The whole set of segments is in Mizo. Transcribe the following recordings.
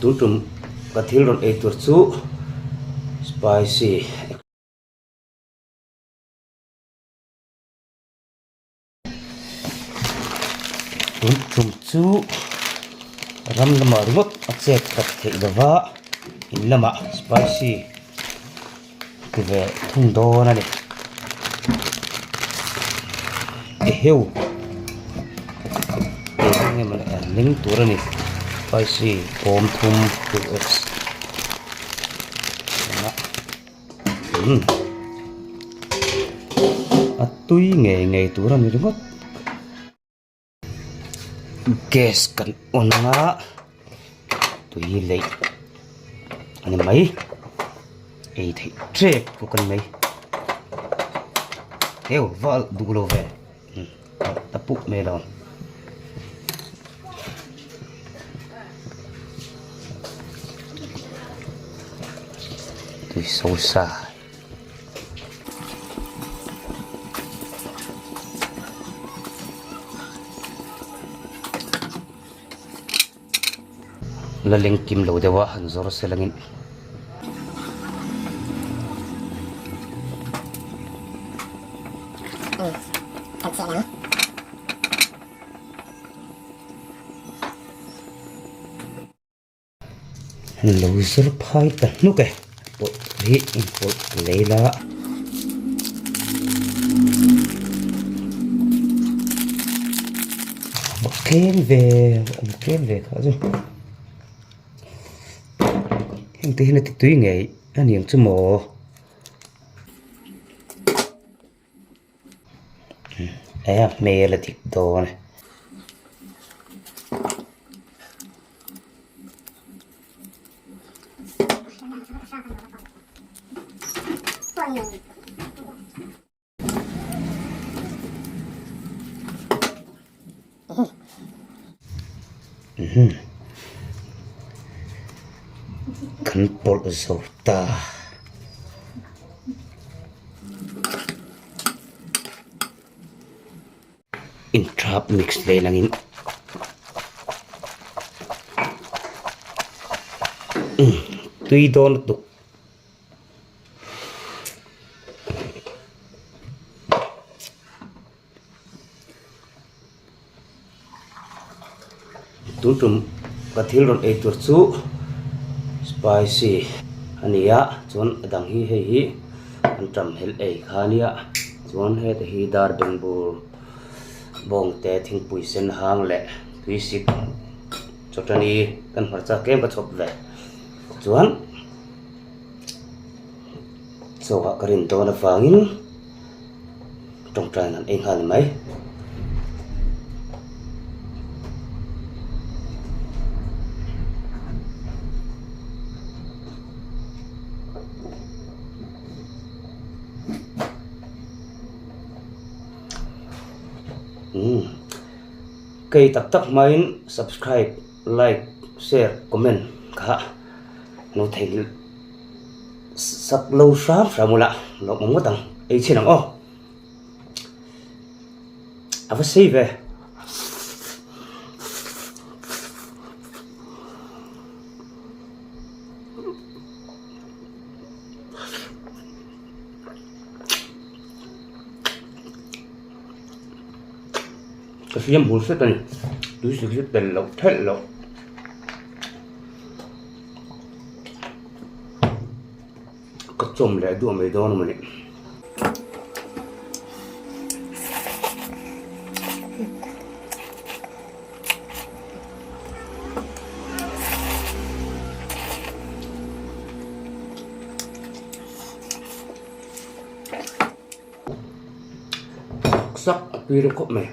Tun tum ka thil rawn ei tur chu spicy. Tun tum chu ram lamah ringawt a chet tak theih lova in lamah spicy ti ve thung dawn a ni. Eheu eng emaw leh an ling tur a ni spicy bawm thum 2x a tui ngei ngei tur a ni ringawt. Gas kan on a tui leih a ni mai ei theih tep bawk a ni mai heu val duh lo ve a puk mai lo. Tui so sa. La leng kim lo deuh a han zawr se langin. Lo zir phai ta hnuk e pawlh hi inpawlh lei la. Tlem ve awm tlem ve kha chu heng te hian a ti tui ngei a ni ang chu maw. E a hmel a dik dawn e. Kan pawlh zo ta. Intrap mix leh langin tui dawn lutuk. Tun tum ka thil rawn ei tur chu spicy a ni a chuan a dang hi hei hi an tam helh ei kha a nia chuan heta hi dar bengbur bawng te thingpui sen hang leh tuisik chawtani kan hmarcha tlem ka chhawp ve chuan chaw ah ka rin dawn avangin. Tawngtai an ei nghal ni mai. Umm kei tak tak hmain subscribe like share comment kha lo thei. Sak lo hram hram ula lawmawm ngawt ang ei chhin ang aw a va sei ve. Ka siam bul hret a ni tui sik hi tel loh thelh loh. Ka chawm leh duah mai dawn a mawni. Sak a tui reuh khawp mai.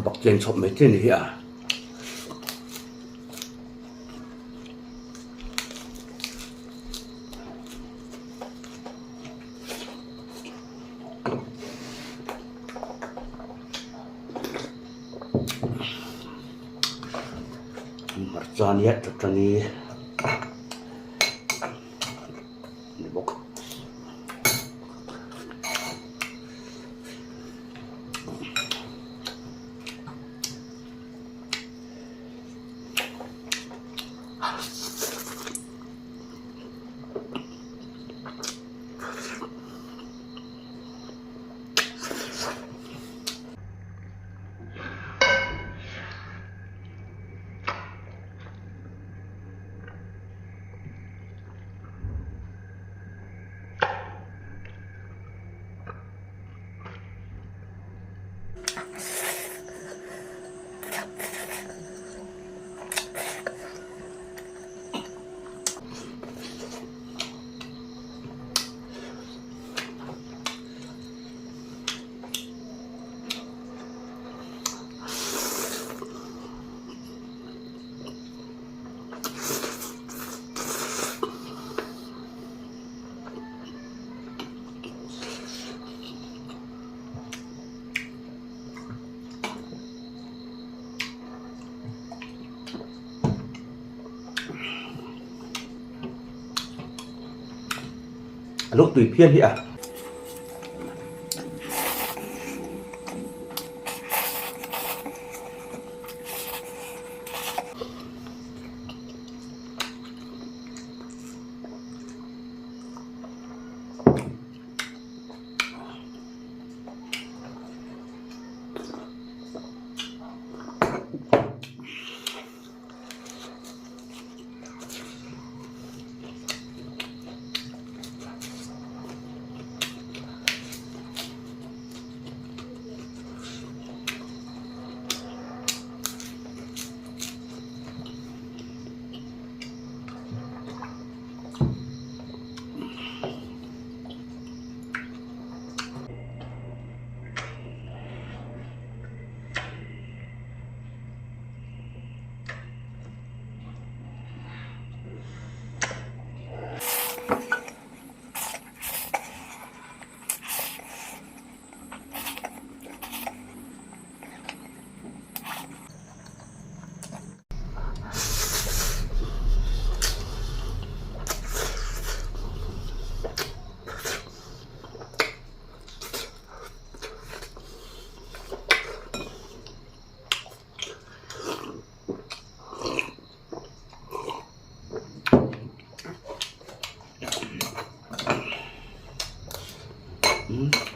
Bak chen chhawp mai chi a ni hi a. Hmarcha nia chutani ni bawk. A lo tui phian hi a.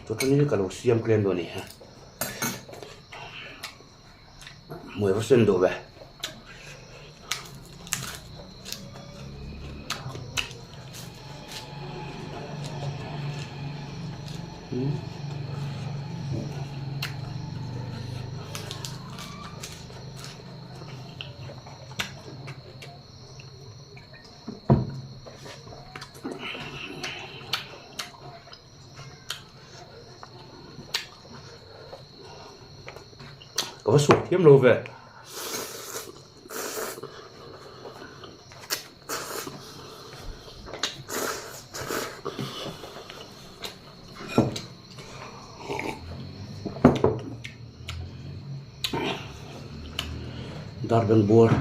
Chutani ka lo siam tlem dawn a ni he. Hmuai va sen duh ve. Ka va suak thiam lo ve. Dar beng buar.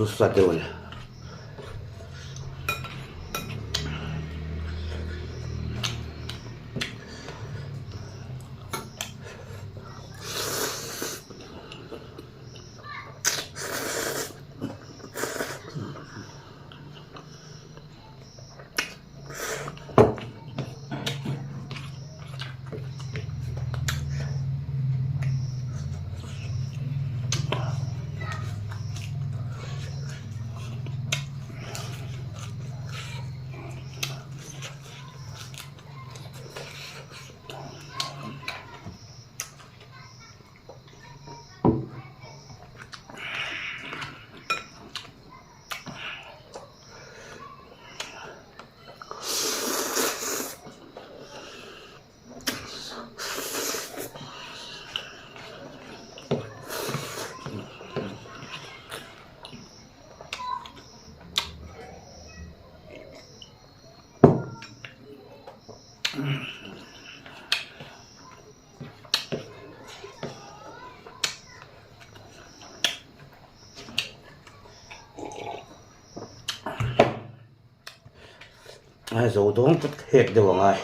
chu sat deuh a ni. A zo dawn tlat hek deuh ang ai.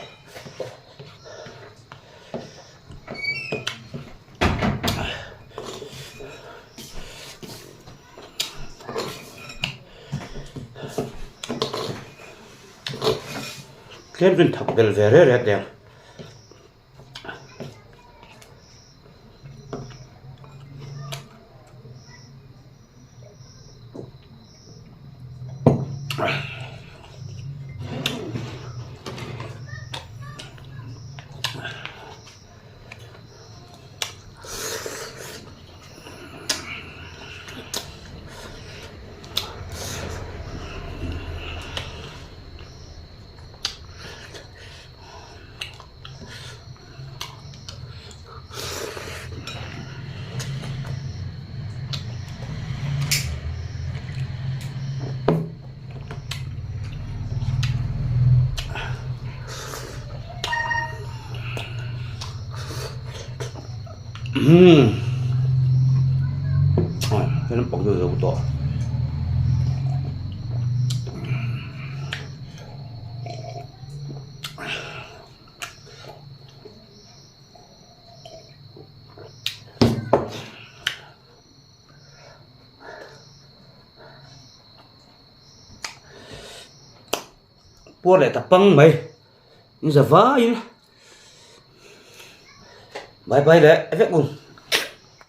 Tlem chu in thak bel ve reh reh teh ang. Umm cái nó bọc vô rồi to Puar leh ta pang mai in za vaiin bye bye leh vek ang.